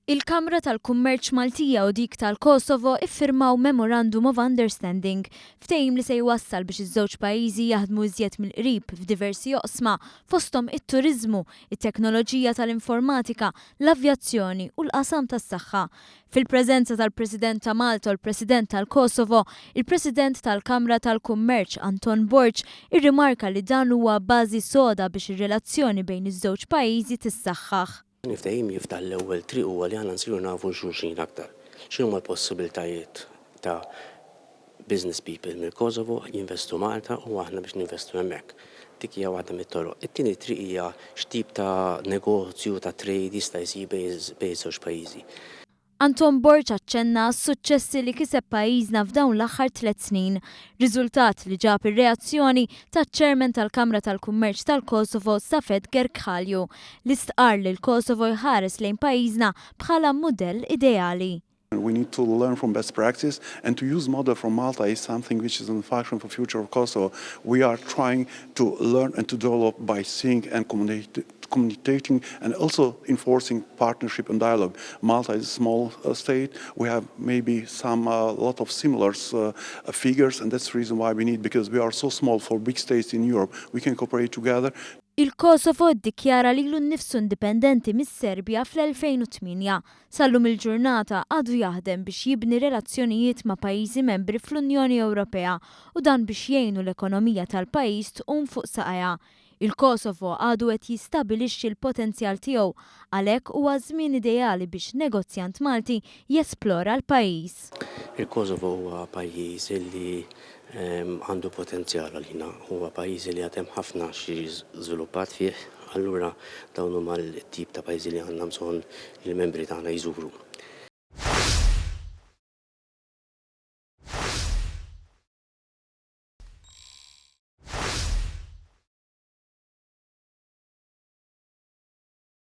Il-Kamra tal-Kummerċ Maltija u dik tal-Kosovo iffirmaw Memorandum of Understanding, ftehim li se jwassal biex iż-żewġ pajjiżi jaħdmu iżjed mill-qrib f'diversi oqsma, fosthom it-turiżmu, it-teknoloġija tal-informatika, l-avjazzjoni u l-qasam tas-saħħa. Fil-preżenza tal-President ta' Malta u l-President tal-Kosovo, il-President tal-Kamra tal-Kummerċ Anton Borg irrimarka li dan huwa bażi soda biex ir-relazzjoni bejn iż-żewġ pajjiżi tissaħħaħ. Il-ftehim jiftaħ l-ewwel triq huwa li aħna nsiru nafu 'l xulxin aktar. X'inhuma l-possibiltajiet ta' business people mill-Kosovo jinvestu Malta u aħna biex ninvestu hemmhekk. Dik hija waħda mit-toroq. It-tieni triq hija x'tip ta' negozju, ta' trade jista' jsir bejn iż-żewġ pajjiżi. Anton Borg aċċenna għas-suċċessi li kiseb pajjiżna f'dawn l-aħħar tlett snin, riżultat li ġab ir-reazzjoni taċ-Chairman tal-Kamra tal-Kummerċ tal-Kosovo Safet Gerkhalju li stqarr li l-Kosovo jħares lejn pajjiżna bħala mudell ideali. We need to learn from best practice and to use model from Malta is something which is in function for future of Kosovo. We are trying to learn and to develop by seeing and communicating and also enforcing partnership and dialogue. Malta is a small state. We have maybe some lot of similar figures, and that's the reason why we need, because we are so small for big states in Europe. We can cooperate together. Il-Kosovo ddikjara lilu nnifsu indipendenti mis-Serbja fl-2008. Sal-lum il-ġurnata għadu jaħdem biex jibni relazzjonijiet ma' pajjiżi membri fl-Unjoni Ewropea u dan biex jgħinu l-ekonomija tal-pajjiż tqum fuq saqajha. Il-Kosovo għadu qed jistabilixxi l-potenzjal tiegħu, għalhekk huwa żmien ideali biex negozjant Malti jesplora l-pajjiż. Il-Kosovo huwa pajjiż li għandu potenzjal għalina, huwa pajjiż li għad hemm ħafna xi żviluppat fih, allura dawn huma l-tip ta' pajjiżi li għandna bżonn li l-membri tagħna jżuru.